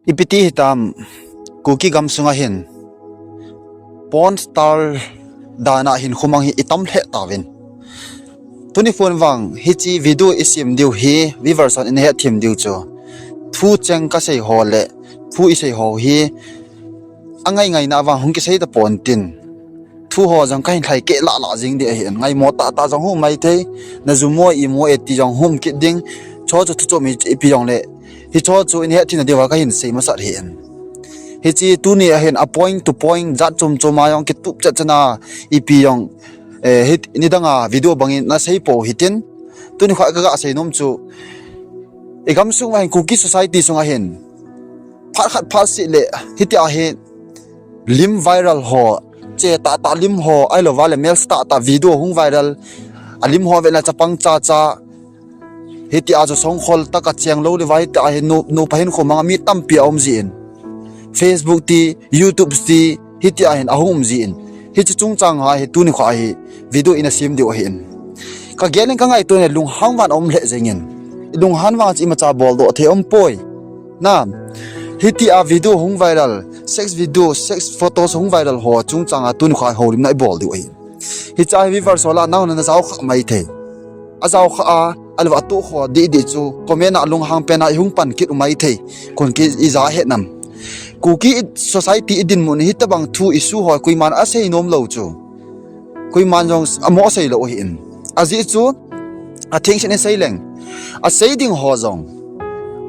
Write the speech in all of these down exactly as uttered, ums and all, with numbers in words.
Ipi ti hitam, Kuki gamsunga hin porn star dana hin khumang hi itam lheh tauvin. Tuni phone vang hiche video isim diu hi viewers hon in hethem diu chu, thu cheng kasei ho le thu isei ho hi angai ngaina vang hung kisei tapon tin, thu ho jong kahin lhai keh lah lah jing ding ahin, ngaimo tahtah jong hung maithei, na ju mo i mo e ti jong hung kit ding, cho chu thu chom ipi jongle, hicho chu in hethem na diuva kahin sei masat ahin. Hiche tuni ahin a point to point jat chom chom a jong kitup chet chana ipi jong, eh, hi nidanga video bangin nasei pou hitin, tuni kha kaga sei nom chu, igamsung ahin Kuki society sunga hin phat khat phat seh le hitia hi lim viral ho, che tahtah lim ho, ahilouva le mel tahtah video hung viral, a lim ho vena chapang chacha, hitia chu songkhol taka cheng lou le vai ta hi nu, nupa hin khumanga mi tampi aum jin, Facebook ti, YouTube ti, hitia hin ahung um jin, hiche chungchang a hi tuni kha hi video ina sim diu ahin. Kagel in kangaito in lunghang vang aum lheh jengin, lunghang vang chu imacha boldoh thei umpoi. Na, hitia video hung viral, sex video, sex photos hung viral ho chungchanga tuni kha houlimna ibol diu ahin. Hiche a hi viewers ho lah a nangho na jaokha maithei. Ajaokha a, ahilouva atoh ho didi chu comment a lunghang pena ihung pan kit u maithei, kon kija hetnam. Kuki society idinmun hitobang thu issue ho koiman asei nom lou chu, koiman jong amo asei lou ahin. Ajeh chu athengsen isei leng, asei ding ho jong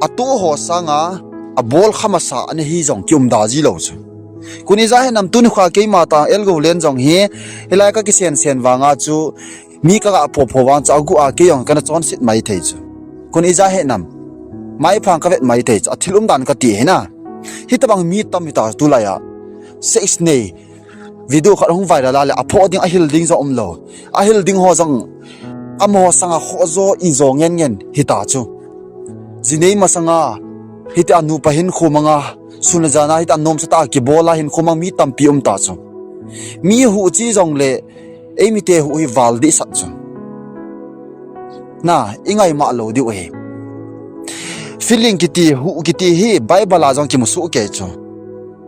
atoh ho sanga abol kha masa ana hi jong kiumda ji lou chu, kon ija hetnam. Tuni kha keima tah Elgolen jong hi, hilai kakisensen vanga chu, mi kaga phopho vang chu aguh a kei jong kana chonset maithei chu, kon ija hetnam. Maiphang kavet maithei chu, athil umdan kati hina. Hitobang mi tam hita tulai a, sex nei video khat hung viral a le aphoh ding ahil ding jong umlou, ahil ding ho jong amaho sanga khoh jo ijo ngen ngen hita chu. Jinei masanga hitia nupa hin khumanga, sun le jana hitia nomsatah a kibola hin khumang mi tampi umta chu, mi huh che jongle eimite huh hi val dehsah chu, na, ingaimah lou diu ahi. Feeling kiti, huh kiti hi Bible a jong kimusoh kei chu.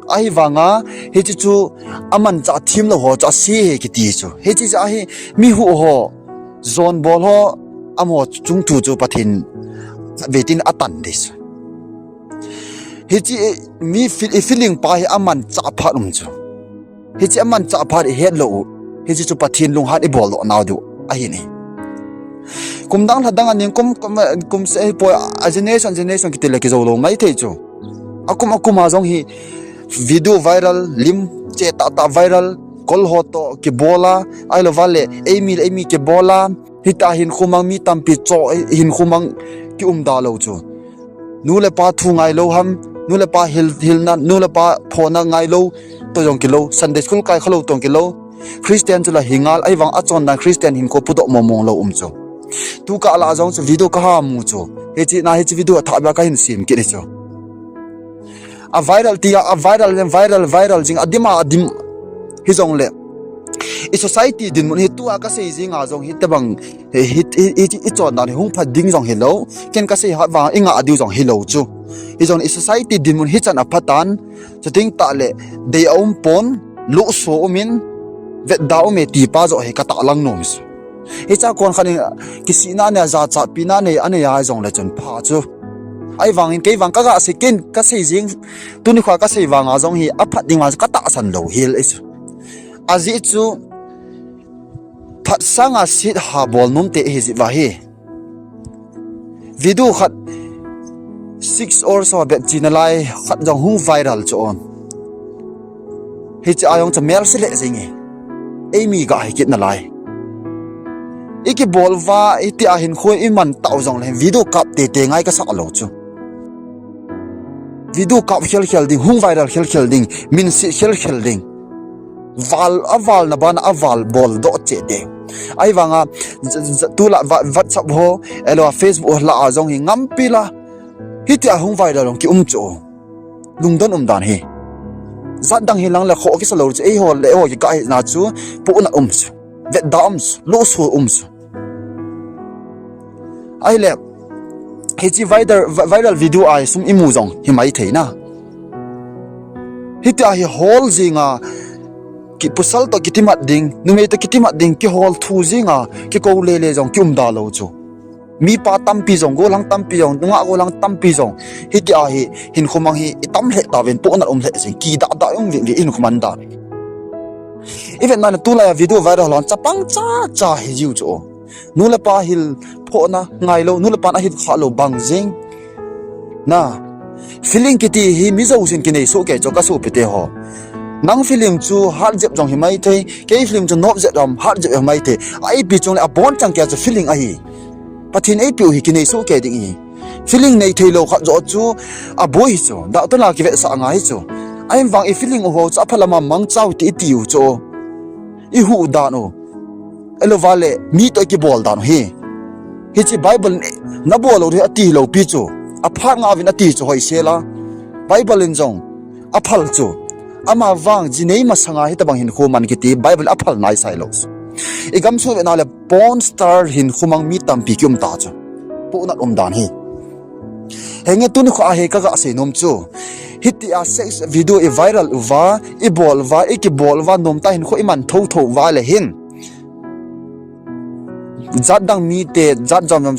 Ahivanga hiche chu amanchah themlou ho chu ase hi kiti chu, hiche chu ahi. Mi huh ho, jon bol ho, amaho chungthu chu Pathen khatvei tin atan ding chu. Hiche mi feel, i feeling pa hi amanchah phat um chu, hiche amanchah phat ihetlou u, hiche chu Pathen lunghan iboldoh nau diu ahin. Kum dang lha dang aning kum, kum, kum seh hipoi, a generation generation kiti le kijou lou maithei chu. Akum akum a jong hi video viral, lim che tahtah viral, kol ho toh kibola, ahilouva le eimi le eimi kibola, hitia hin khumang mi tampi cho hin khumang kiumda lou chu. Nu le pa thu ngailou ham, nu le pa hil, hilna, nu le pa phona ngailou toh jong kilou, Sunday school kai khalou toh kilou, Christian chu la hi ngal, ahivang achondan Christian hinkho pudoh mong mong lou um chu. Tukah lah jong chu video kaha mu chu, hiche na hiche video athah beh a kahin sem kit hi chu. A viral tia, a viral, viral, viral jing, adim a adim. Hijongle i society dinmun hi tua kasei jinga jong hitobang, hi, hi, hi, hi, ichondan hi hung phat ding jong hilou, ken kasei hat vang ingah diu jong hilou chu. Hijongle i society dinmun hichan aphatan, chuteng tahle dei aumpon, lohso umin, vetda ume tipa joh hi katahlang nom chu. Hichea kon khat in kisihna anei a, jachatpina anei, anei a jongle chun pha chu. Ahivangin kei vang kaga sei, ken kasei jing, tuni kha kasei vanga jong hi aphat ding vang chu katahsan lou hel ahi chu. Ajeh chu phat sanga set ha bol nomte ihi jeh uva hi. Video khat six hours ho bep che nalai khat jong hung viral chu. Hiche a jong chu melse lheh jenge. Eimi ga hi kit nalai. Ikibol uva, hitia hinkho iman tau jongle video kap tete ngai kasah lou chu. Video kap khel khel ding, hung viral khel khel ding, minset khel khel ding. Val, avalna bana aval boldoh cheh te. Ahivanga, j-, j-, tulai WhatsApp ho, ahilouleh Facebook ho lah a jong hi ngampi la, hitia hung viral jong kium chu. Lungdon umdan hi. Jat dang hilang le khoh kisa lou chu, eiho le eiho kikah hina chu, pohna um chu, vetda um chu, lohso um chu. Ahile, hiche viral, viral video a hi sum imu jong hi maithei na. Hitia hi hol jinga, ki, pasal to kitimat ding, numei to kitimat ding, kihol thu jinga, kikou lele jong kium da lou chu. Mipa tampi jong, gollhang tampi jong, nungah gollhang tampi jong. Hitia hi hinkho mang hi itam lheh tauvin, pohnat um lheh jing, kidah dah um vin, vin hinkho man dan. Ivet na tulai a video viral hon chapang chacha hi jiu chu. Nu le pa hil phohna ngailou, nu le pan ahil khalou bang jing. Na, feeling kiti hi mi jousen kinei soh kei chu ka sopite ho. Nang feeling chu hat jep jong hi maithei, kei feeling chu nop jep jong hat jep hi maithei. A ipi chungle abonchan kei chu feeling ahi. Pathen eipeu hi kinei soh kei ding hi. Feeling nei theilou khat joh chu aboi hi chu. Doctor la kivetsah ngai hi chu. Ahivang i feeling u ho chu aphal ama mangchau ti itiu chu. Ihuh dan u. Ahilouva le mi toh ikibol dan u hi. Hiche Bible in nabol lou ding ati lou pi chu. Aphat nga uvin ati chu hoisel a. Bible in jong aphal chu. Amavang jinei masanga hitobang hinkho man kiti Bible aphal naisai lou chu. Igamsung vetna le porn star hinkho mang mi tampi kium ta chu. Pohnat um dan hi. Henge tuni kho a hi kaga seinom chu. Hitia sex video i viral uva, ibol uva, ikibol uva, nomtah hinkho iman thotho uva le hin. Jatdang mite, jat jomjom,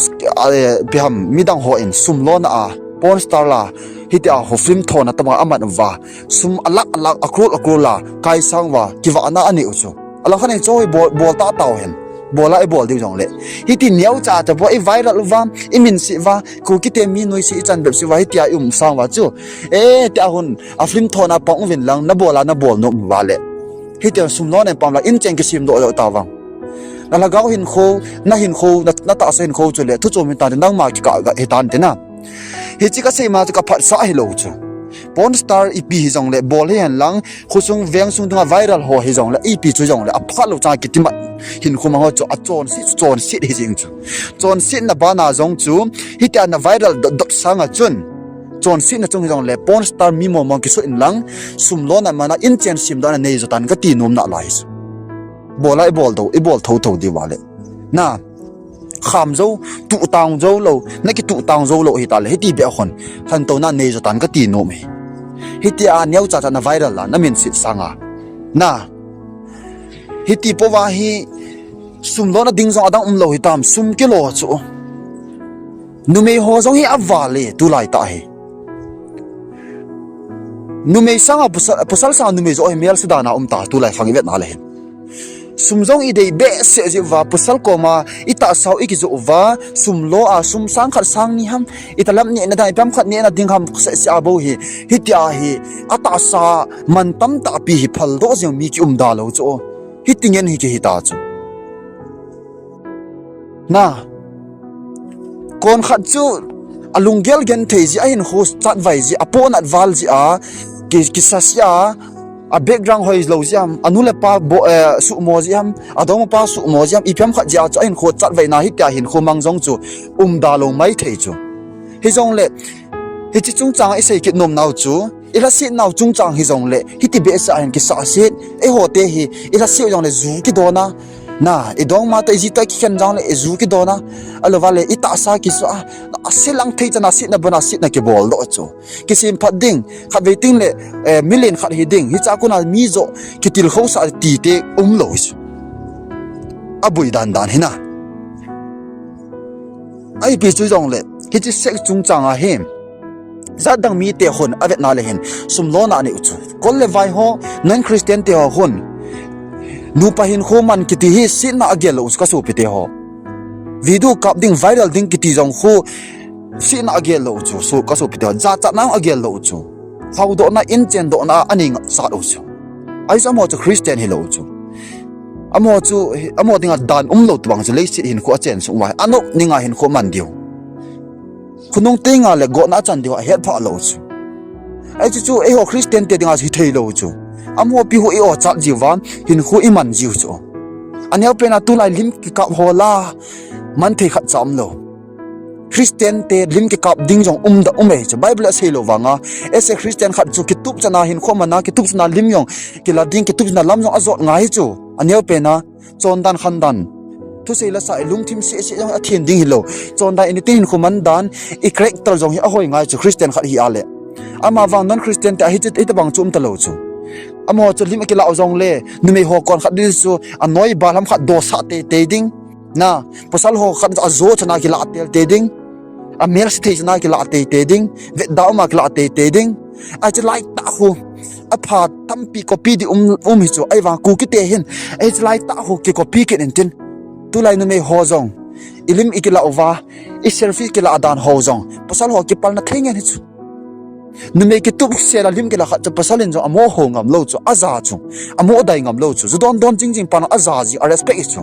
eh, ipi ham, midang hon sum lona a, porn star la, hitia ho film thona tobang aman uva, sum alakh alakh, a crore a crore la kaisang uva, kivahna anei u chu. Alangkhat in chu hi bol, bol tah tauhen. Bol a ibol diu jongle. Hiti neocha cha bol i viral uva, iminse uva, Kukite mi nuisat ichan bep seh uva, hitia ium sang uva chu. Eh, tia hon, a film thona pang uvin lang, nabol a nabol nom uva le. Hitia sum lona in pam la, inchen kisemdoh doh tauvang. Nalhagao hinkho, nahinkho, na, natahsa hinkho chu le, thu chom hitante, nangma kikah hitante na. Hiche kasei ma chu kaphatsah hilou chu. Porn star ipi hijongle, bol hihen lang, khosung vengsung dunga viral ho hijongle, ipi chu jongle, aphat lou chang kitimat hinkho mang ho chu, achonset, chonset hijeng chu. Chonsetna bana jong chu, hitia na viral dot dot sanga chun. Chonsetna chung hijongle, porn star mi mong mong kisoh in lang, sum lona mana inchen semdohna neijo tan kati nom nalai chu. Bol a ibol doh, ibol thotho diu va le. Na, kham jou, tuhtang jou lou, nakituhtang jou lou hita le, hiti beh a hon, lhantouna neijo tan kati nom e. Hitia neocha cha na viral la, naminset sanga. Na, hiti pouva hi, sum lona ding jong adang umlou hitam, sum kilo chu. Numei ho jong hi aval e, tulai tah hi. Numei sanga pasal, pasal sanga numei joh hi melse dan a um ta, tulai khang ivetna le hin. Sum jong idei behseh jeh uva, pasal koma itahsau ikijoh uva, sum lo a, sum sang khat sang ni ham, italam nehna ding, ipi ham khat nehna ding ham seh seh a bou hi, hitia hi, atahsa man tamtah pi hi phaldoh jeng mi kium da lou chu. Hiti ngen hi kihita chu. Na, kon khat chu alunggel genthei jeh, ahinkho chatvai jeh, apohnat val jeh a, ki, kisase a, a background hoilou jeh ham, anu le pa bo, eh, suhmo jeh ham, adongma pa suhmo jeh ham, ipi ham khat jeh a chu ahinkho chatvaina hitia hinkho mang jong chu umda lou maithei chu. Hijongle, hiche chungchang a isei kit nomnau chu, ilhasetnau chungchang hijongle, hiti behseh a hin kisahset, eihote hi, ilhase u jongle ju kidona, na, idongma toh iji toh kikhen jongle, iju kidona, ahilouva le, itahsa kisu a, ase lang thei chan a setna bana setna kiboldoh chu. Kisemphat ding, khatvei tengle, eh, milen khat hiding, hichea kona mi joh kitilkhousah tite umlou chu. Aboi dandan hina. Ipi chu jongle, hiche sex chungchang a hi, jatdang mite hon avetna le hin, sum lona anei u chu. Kol le vai ho, non Christian te ho hon, nupa hinkho man kiti hi setna agel lou chu kasopite ho. Video kap ding, viral ding kiti jong khu, setna agel lou chu, so kasopite ho, jachatna agel lou chu. Haodohna, inchendohna anei ngapsat u chu. Ahi chu amaho chu Christian hilou chu. Amaho chu, amaho dinga dan umlou tobang chu leiset hinkho achen sung uva, anop ninga hinkho man diu. Khonung tenga le gotna achan diu ahetphah lou chu. Ahi chu chu eiho Christian te dinga chu hitheilou chu. Amaho pi ho i-ochat jiuva, hinkho iman jiu chu. Aneopen a tulai lim kikap ho la, manthei khatcha umlou. Christian te lim kikap ding jong umda um e chu. Bible a seilou vanga, ese Christian khat chu kitup chana hinkho mana, kitup chana lim jong kila ding, kitup chana lam jong ajot ngai chu. Aneopen a, chondan khandan, thusei lasa, ilungthim sehseh jong athen ding hilou. Chondan, initin hinkho mandan, i character jong hi ahoi ngai chu Christian khat hi a le. Ama vang non Christian te ahi chu, hitobang chu um talou chu. Amaho chu lim akilah u jongle, numei ho kon khat ding chu, anoi balam khat dosa teitei ding. Na, pasal ho khat ajo chana kilah teitei ding. Amel se thei chana kilah teitei ding. Vetda uma kilah teitei ding. Ahi chu lai tah khu. Apha tampi copy di um, um hi chu. Ahivang Kuki te hin. Ahi chu lai tah khu kicopy kit intin. Tulai numei ho jong. Ilim ikilah uva. I selfie kilah dan ho jong. Pasal ho kipalna thei ngen hi chu. Numei kitup sela lim kila khat chu pasal in jong amo ho ngam lou chu, aja chu, amo dai ngam lou chu, ju don don jing jing pa na aja jing, a respect hi chu.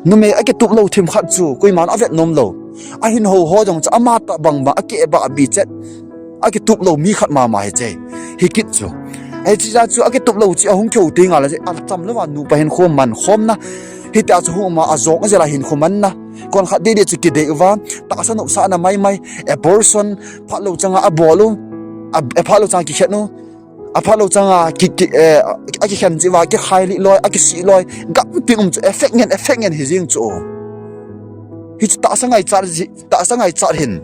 Numei akitup lou thim khat chu, koiman avet nom lou. Ahin ho ho jong chu, ama tah bang bang, akeh ba, abi chet. Akitup lou mi khat mama hi che. Hi kit chu. Ahi chi ja chu, akitup lou chi, ahung keu ti nga la, acham lou va, nupa hin khom man, khom na. Hitia chu huma, ajong, ajela hin khom man na. Kon khat didi chu kidei uva, tahsa nopsahna mai mai, abortion, phat lou changa abol u, a, a phat lou changa kikhen u, a phat lou changa ki, ki, eh, akikhen chiva, kikhai lih loi, akisih loi, gam ting um chu, effect ngen, effect ngen hi jing chu. Hi chu tahsa ngaichat, tahsa ngaichat hin.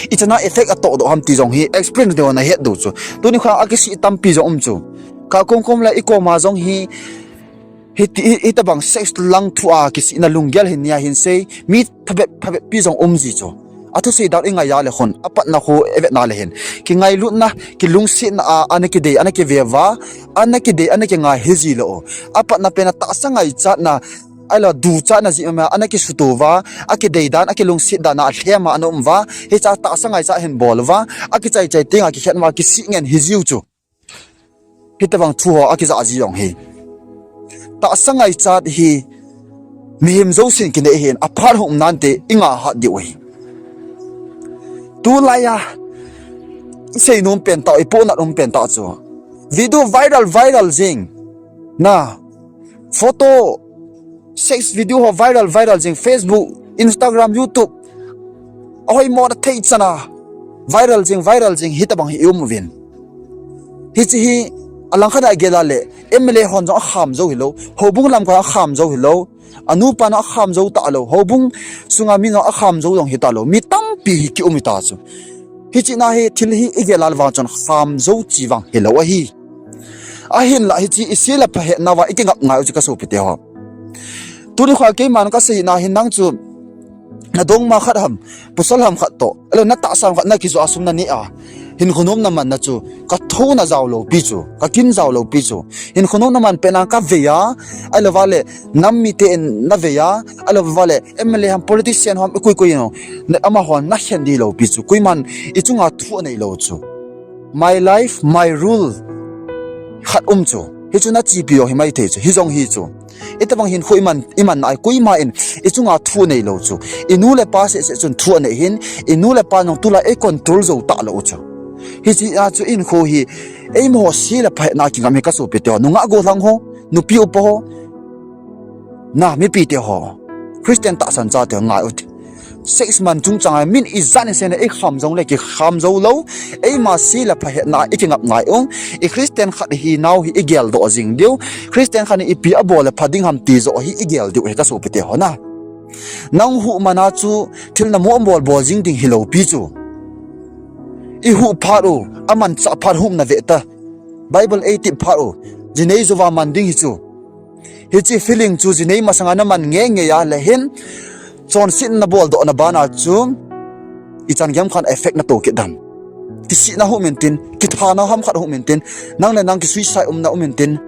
Ichana effect atoh doh ham ti jong hi, experience deu na het du chu. Tuni kha akisih tampi jong um chu. Kha kum kum le i koma jong hi, Hiti, hi, hitobang sex lang thu a kisihna lunggel hin nia hin sei, mi phabep, phabep pi jong um ji chu. Athusei dan i ngai a le khun, apatna khu i vetna le hin. Kingailutna, kilungsetna a, ana kidei, ana kive uva, ana kidei, ana kingai hi ji lou. Apatna pen a tahsa ngaichatna, ahilou duchatna ji ma, ana kisuto uva, akidei dan, akilungset dan a, alhem a, ana um uva, hicha tahsa ngaichat hin bol uva, akichai chai teng a, kikhen uva, kisih ngen hi jiu chu. Hitobang thu ho akija ji jong hi. Tahsa ngaichat hi mihem jousen kinei hin aphat hung um nante i ngah hat diu ahi. Tulai a i seinom pen tah, i pohnat um pen tah chu. Video viral, viral jing. Na. Photo Sex video ho viral, viral jing, Facebook, Instagram, YouTube. Ahoimo na thei chana. Viral jing, viral jing, hitobang hi i um uvin. Hichi hi, alangkhat a i gel a le, M L A hon jong akham jou hilou, houbung lamkai akham jou hilou, anupa na akham jou talou, houbung sunga mi jong akham jou jong hi talou, mi tampi hi ki um hi ta chu. Hichi na hi, thil hi i gel a le vang chun kham jou chi vang hilou ahi. Ahinla hichi i se le pha hetna uva i kingap ngai u chu ka sopite ho. Tuni kha keiman ka seina hin nang chu na dongma khat ham, pasal ham khat toh, ahilou na tahsa ham khat na kijoh a sum na neh a, hinkho nom na man na chu, ka thouna jao lou pi chu, ka kin jao lou pi chu. Hinkho nom na man pen a ka vei a, ahilou va le, nam mite in na vei a, ahilou va le, M L A ham politician ham i koi koi no, na, amahon na khen di lou pi chu. Koiman i chunga thu anei lou chu. My life, my rule. Khat um chu. Hichu na chipi o hi mai thei chu. Hi jong hi chu. Itobang hinkho i man, i man nai koima in i chunga thu nei lou chu. I nu le pa seh seh chun thu anei hin, i nu le pa jong tulai ei control jou talou chu. Hichi a chu hinkho hi, eimo se le pha hetna kingam hi ka sopite ho. Nungah gollhang ho, nupi upa ho. Na, mipite ho. Christian tahsan chate ho ngai u ti. Sex man chungchang a min ijat in sena ei kham jong le kikham jou lou. Eima se le pha hetna i kingap ngai u. I Christian khat hi nau hi i geldoh jing diu. Christian khat hi ipi abol le pha ding ham ti joh hi i gel diu hi ka sopite ho na. Nang huhmang a chu thil na mo bol bol jing ding hilou pi chu. I huh phat u, amanchah phat hung na ve ta. Bible ei tep phat u, jinei jouva man ding hi chu. Hichi feeling chu jinei masanga na man nge nge a le hin, chonsetna boldohna bana chu, i chan gei khan effect na to kit dem. Kisihna hung um intin, kithana ham khat hung um intin, nang le nang kisuicide umna um intin,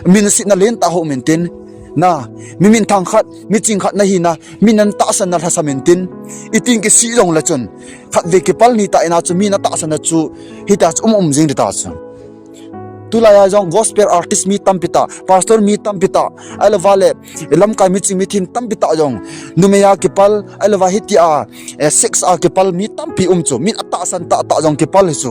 minsetna lentah hung um intin, na, mi minthang khat, mi ching khat na hina, mi nan tahsan na lhasam intin, itin kisih jong le chun, khatvei kipal ni ta ina chu, mi na tahsan na chu, hita chu um um jing di ta chu. Tulai a jong gospel artist mi tampi tah, pastor mi tampi tah, ahilou va le, lamkai miching mithin tampi tah jong, numei a kipal, ahilou va hitia, eh, sex a kipal mi tampi um chu, mi atahsan tah tah jong kipal hi chu.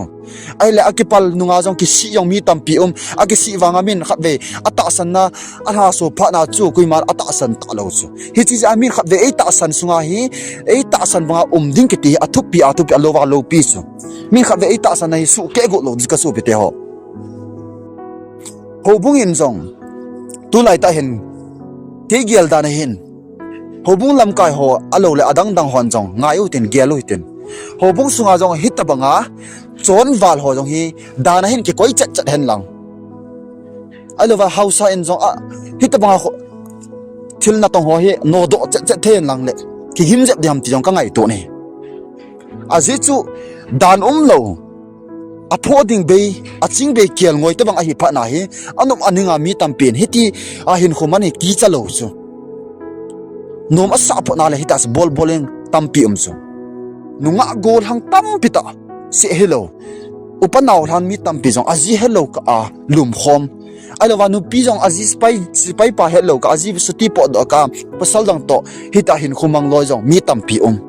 Ahile akipal nunga jong kisih jong mi tampi um, akisih vanga min khatvei, atahsan na, alhaso phat na chu, koiman atahsan talou chu. Hichi jeh a min khatvei, ei tahsan sunga hi, ei tahsan banga um ding kiti hi, athupi, athupi, alou va loupi chu. Min khatvei, ei tahsan na hi, sukeh got lou, di ka sopite ho. Houbung in jong, tulai tah hin, kei gel dan a hin. Houbung lamkai ho, ahilou le adang dang hon jong, ngai u tin, gel u hitin. Houbung sunga jong, hitobanga, chonval ho jong hi dan a hin kikoi chet chet hen lang. Ahilouva haosa in jong a, hitobanga ho, thil natong ho hi nodoh chet chet thei hen lang le, kigim jep ding ham ti jong ka ngaito e. Ajeh chu dan umlou, aphoh ding bei, aching bei kelngoi tobang ahi phat na hi, anop aninga mi tampin hiti a hinkho man hi kicha lou chu. Nom asah phot na le hita chu bol bol in tampi um chu. Nungah gollhang tampi tah, seh hilou, upa naolhan mi tampi jong aji helou kah a lumkhom. Ahilouva nupi jong aji sepai, sepai pa helou kah a, aji chuti potdoh kah a, pasal dang toh hita hinkho mang loi jong mi tampi um.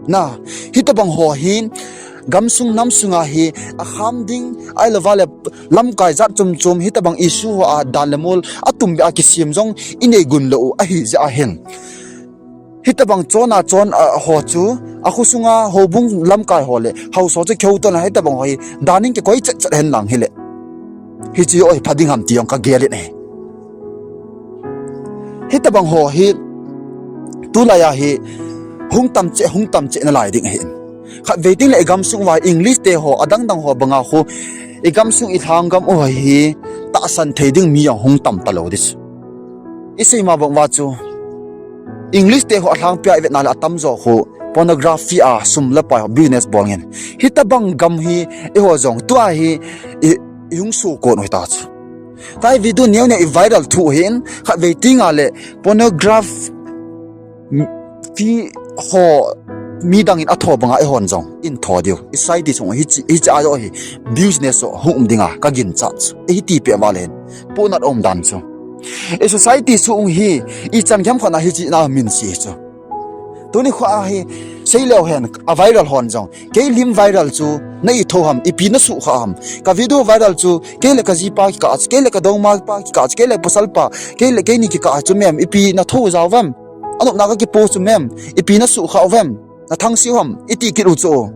Na, hitobang ho hi gamsung namsunga hi akham ding, ahilouva le lamkai jat chom chom hitobang issue ho a dan le mol atum beh a kisem jong inei gun lou u ahi jeh a hin, hitobang chon a chon a ho chu, akhosunga houbung lamkai ho le haosa chu kihou tona hitobang ho hi dan in kikoi chet chet hen lang hile, hiche ho hi pha ding ham ti jong ka gel in ahi. Hitobang ho hi tulai a hi hung tam cheh, hung tam cheh nalai ding ahin. Khatvei tengle igamsung uva English te ho, adang dang ho banga khu, igamsung ilhang gam u hi tahsan thei ding mi jong hung tam talou ding chu. Isei ma bang uva chu, English te ho alhangpi a ivet na le atamjo khu pornography a sum le pai ho business bol ngen. Hitobang gam hi eiho jong tua hi i, ihung sukon u hita chu. Tua video neo neo i viral thu hin, khatvei tengle pornography ho midang in atho banga eihon jong in tho diu. I society chung hiche, hiche a joh hi business joh hung um dinga ka ginchat chu. Hiti peh uva le hin, pohnat um dan chu. I society chung hi ichan gam khat na hiche na minse chu. Tuni kho a hi, seileu hen, a viral hon jong, kei lim viral chu na itho ham, ipi na suhkhah ham. Ka video viral chu kei le ka jipa kikah a chu, kei le ka dongma pa kikah a chu, kei le pasal pa, kei le keini kikah a chu mem, ipi na tho jao vem. Anopna ka kipoh chu mem, ipi na suhkhah uvem, na thangse u ham, iti kit u chu.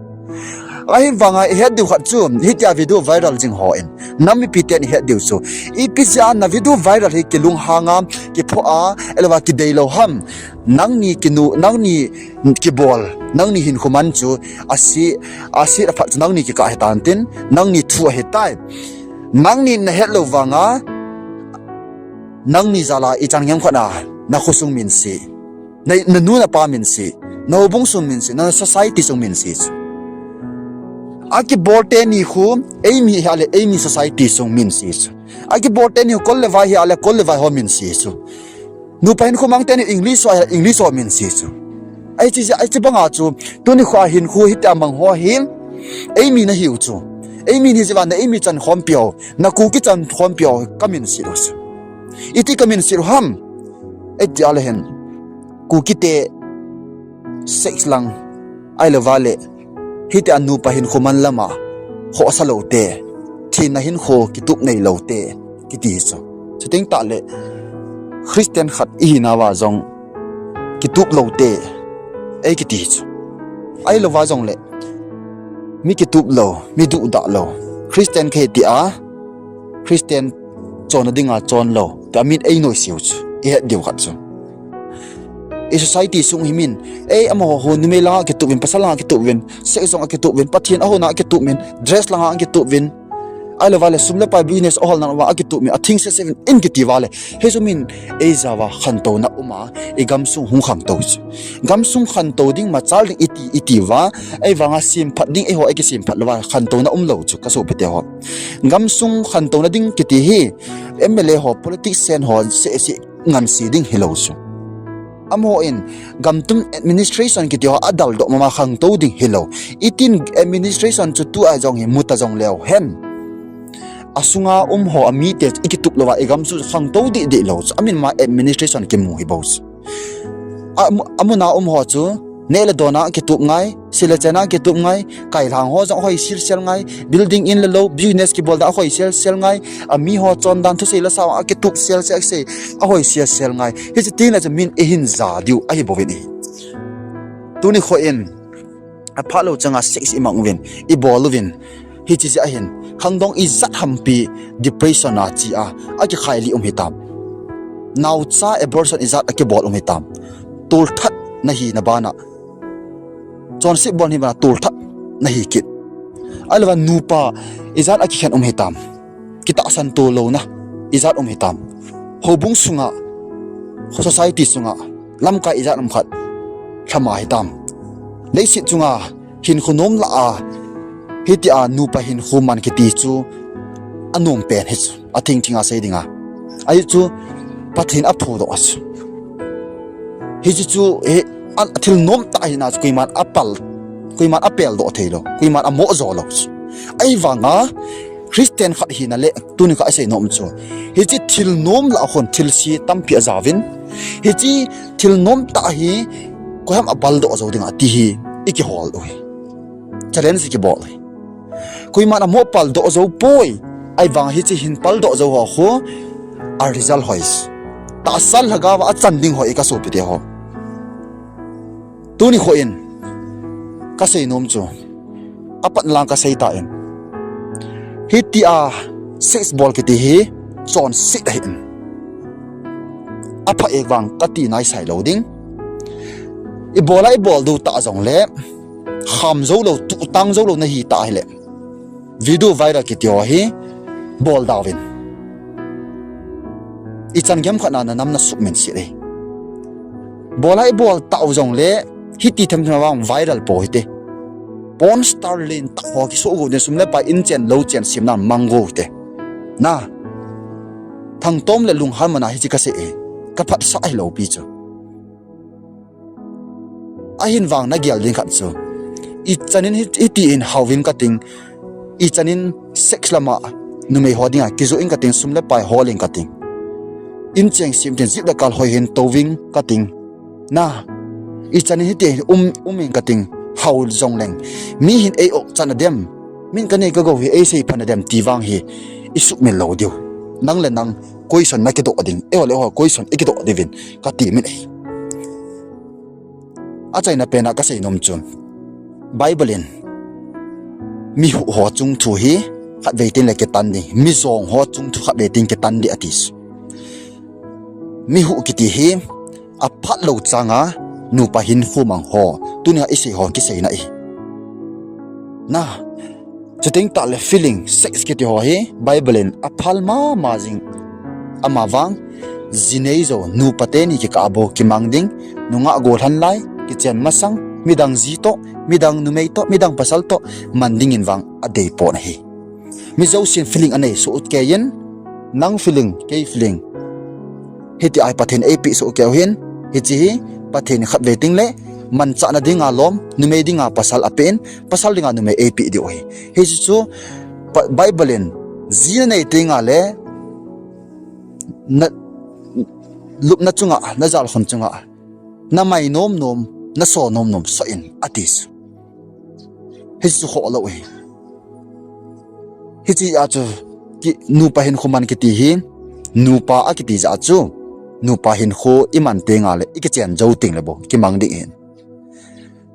Ahivanga ihet diu khat chu, hitia video viral jing hon nam mipi ten ihet diu chu, ipi jeh a na video viral hi kilunghanga, kiphoh a, ahilouva kideilou ham. Nangni kinu, nangni kibol, nangni hinkho man chu ase, ase aphat chu nangni kikah ahitan tin, nangni thu ahitai. Nangni nahet lou vanga, nangni jal a ichan gam khat na, na khosung minse, na, na nu na pa minse, na houbung sung minse, na society sung minse chu. Akibol teni khu, eimi hia le eimi society sung minse chu. Akibol teni khu kol le vai hia le kol le vai ho minse chu. Nupa hinkho mang teni English ho hia English ho minse chu. Hiche, hiche banga chu, tuni kho a hinkho hitia mang ho hi, eimi nahiu chu. Eimi nahi jeh uva na eimi chan khompi ho, na Kuki chan khompi ho ka minse u chu. Iti ka minse u ham. Hitia le hin, Kuki te sex lang, ahilouva le hitia nupa hinkho man lama khohsa lou te, thina hinkho kitup neilou te, kiti chu. Chuteng tah le Christian khat ihina uva jong kitup lou te, ei kiti chu. Ahilouva jongle mi kitup lou, mi duhdah lou Christian kahi tia, Christian chonna dinga chon lou tia min ei noiseu chu, ihet diu khat chu. I society sung hi min, ei amaho khu numei langa akitup uvin, pasal langa akitup uvin, sex jong akitup uvin, Pathen ahouna akitup uvin, dress langa akitup uvin, ahilouva le sum le pai business aholna uva akitup uvin, athing sese uvin, in kiti uva le, hichu min ei jao va khantouna um a, igamsung hung khangtou chu. Gamsung khantou ding, machal ding iti, iti uva, ahivanga semphat ding eiho ikisemphat louva khantouna umlou chu ka sopite ho. Gamsung khantouna ding kiti hi M L A ho, politician ho seh seh ngansi ding hilou chu. Amaho in gamtum administration kiti ho adaldoh mama khangtou ding hilou. Itin administration chu tua jong hi muta jong leu hen, asunga um ho amite ikitup louva igam chu khangtou deh deh lou chu. Amin ma administration kimu hi bou chu. A, amuna um ho chu neh le dona kitup ngai, sil le chena kitup ngai, kailhang ho jong ahoi sel sel ngai, building in le lou, business kibol dan ahoi sel sel ngai, ami ho chondan thusei la sao akitup sel sel sei, ahoi sel sel ngai. Hiche tengle chu min ihin ja diu ahi bouvin ahi. Tuni kho in, aphat lou changa sex imang uvin, ibol uvin, hiche jeh a hin khangdong ijat hampi depression a che a, akikhai li um hitam. Naocha abortion ijat akibol um hitam. Tolthat nahina bana, chonset bol hi bana tolthat nahi kit. Ahilou vang nupa ijat a kikhen um hitam. Kitahsan to louna ijat um hitam. Houbung sunga, society sunga, lamkai ijat um khat lhama hitam. Leiset chunga hinkho nom lah a, hitia nupa hinkho man kiti chu anom pen hi chu, athing thinga sei dinga. Ahi chu Pathen aphodoh a chu. Hichu chu, hi, a, thil nom tah hina chu koiman apal, koiman apeldoh theilou, koiman amoh jo lou chu. Ahivanga Christian khat hina le tuni kha isei nom chu, hiche thil nom lah a khun thilse tampi ajaovin, hiche thil nom tah hi koiham apaldoh jou dinga ti hi ikihol u hi. Challenge ikibol u hi. Koiman amoh paldoh jou poi. Ahivang hiche hin paldoh jou ho khu a result hoi. Tahsa lhagaova achan ding hoi kasopite ho. Tuni kho in kasei nom chu, apat lang kasei tan, hitia sex bol kiti hi chonset ahin, apha e vang kati naisai lou ding. Ibola ibol diu tah jongle, kham jou lou, tuhtang jou lou nahi tah hile, video viral kiti ho hi bol dauvin. Ichan gei khat na nanam nasuhmil se e. Bola ibol tah jongle, hiti themthem vang viral po hite. Porn star lentah ho kisoh go ding, sum le pai, inchen louchen semna mang go hite. Na, thangtom le lunghan mana hiche kasei e, kaphatsah hilou pi chu. Ahin vang nagel ding khat chu, ichan in hi, hitin haovin kating, ichan in sex lama numei ho dinga kijoh in kating, sum le pai hol in kating, inchen sem tin jip le kal hoi hin touvin kating. Na, ichan in hitin um, um in kating, hao jongleng, mi hin ei-oh chan adem, min kanei kagou hi eisei phan adem ti vang hi isuhmil lou diu. Nang le nang question nakidoh ding, eiho le eiho question ikidoh diuvin kati min ahi. Achaina pena kasei nom chu, Bible in mihuh ho chungthu hi khatvei tin le kitan ding, mijong ho chungthu khatvei tin kitan ding ati chu. Mihuh kiti hi aphatlou changa nupa hinkho mang ho, tunia isei ho kiseina ahi. Na, chuteng tahle feeling, sex kiti ho hi Bible in aphal mama jing. Amavang, ji nei jou, nupa teni kikah bou kimang ding, nungah golhan lai, kichen masang, midang ji toh, midang numei toh, midang pasal toh man dingin vang adeipon ahi. Mi jousen feeling anei soh kei in, nang feeling, kei feeling, hitia hi Pathen eipeh soh kei u hin, hiche hi Pathen khatvei tin le manchahna dinga lom, numei dinga pasal apen, pasal dinga numei eipeh diu ahi. Hiche chu Bible in, ji nanei tengle, na lupna chunga, najalkhun chunga, namai nom nom, naso nom nom soh in ati chu. Hiche chu khoh lou ahi. Hiche a chu, nupa hinkho man kiti hi, nupa akiti jeh a chu, nupa hinkho iman tengle ikichen jou tengle bou kimang ding ahin.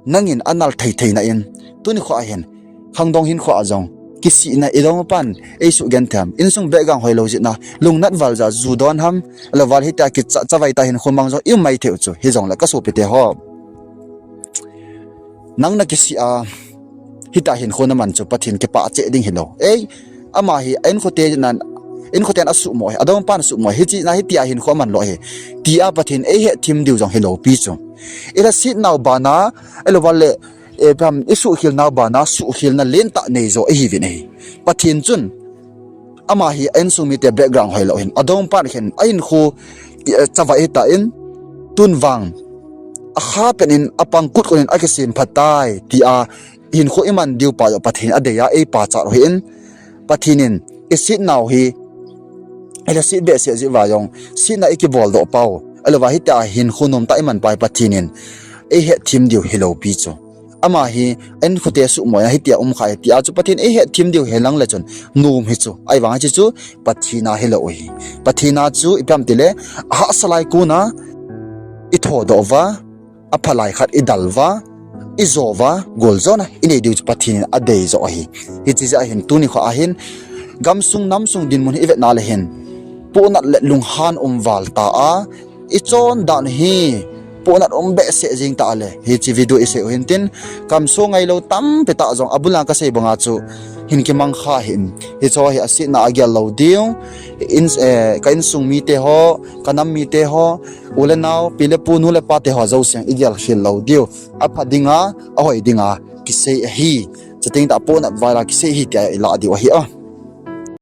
Nangin anal thei theina in, tuni kho ahin, khangdong hinkho a jong kisihna idong pan eisuh genthei ham, insung background hoilou jeh a lungnat val jeh a ju don ham, ahilouleh hitia kichavai tah hinkho mang jong ium mai thei u chu, hijongle kasopite ho, nang nakisih a hitia hinkho naman chu Pathen kipah cheh ding hilou. Ei, ama hi a inkhote nan, inkhoten asuhmo ahi, adongpan asuhmo ahi, hiche na hitia hinkho aman lou ahi, tia Pathen eihetthem diu jong hilou pi chu. Ilhasetnau bana, ahilouleh, e, pam, isuhkhelnau bana suhkhelna lentah nei jo ahiuvin ahi. Pathen chun ama hi a insung mite background hoilou hin, adongpan hin a hinkho chavai hitan, tun vang akhapen in apang kut kut in akisem phatai, tia hinkho iman diu pa joh Pathen in adei a eipachat u ahin, Pathen in isetnau hi, ilhaset behseh jeh uva jong setna ikiboldoh pau, ahilouleh hitia hinkho nomtah iman pa hi Pathen in eihetthem diu hilou pi chu. Ama hi a inkhote suhmo a hitia umkha ahi, tia chu Pathen eihetthem diu hilang le chun nom hi chu, ahivang hiche chu Pathen a hilou ahi. Pathen a chu ipi ham tile, ahahsa lai kona ithodoh uva, aphalai khat idal uva, ijo uva, goljona inei diu chu Pathen in adei joh ahi. Hiche jeh a hin tuni kho ahin, gamsung namsung dinmun hi ivetna le hin, pohnat le lunghan umval ta a, ichondan hi Pohnat um behseh jing tah le hiche video isei u hintin, kamsung ngailou tampi tah jong abul a kasei banga chu hin kimang kha hih in. Hiche hi asetna a gel lou diu, in, eh, ka insung mite ho, ka nam mite ho, u le nao, pi le pu, nu le pate ho jouse igel khel lou diu. Apha dinga, ahoi dinga kisei ahi. Chuteng tah pohnat val a kisei ahi tia ilah diu ahi a.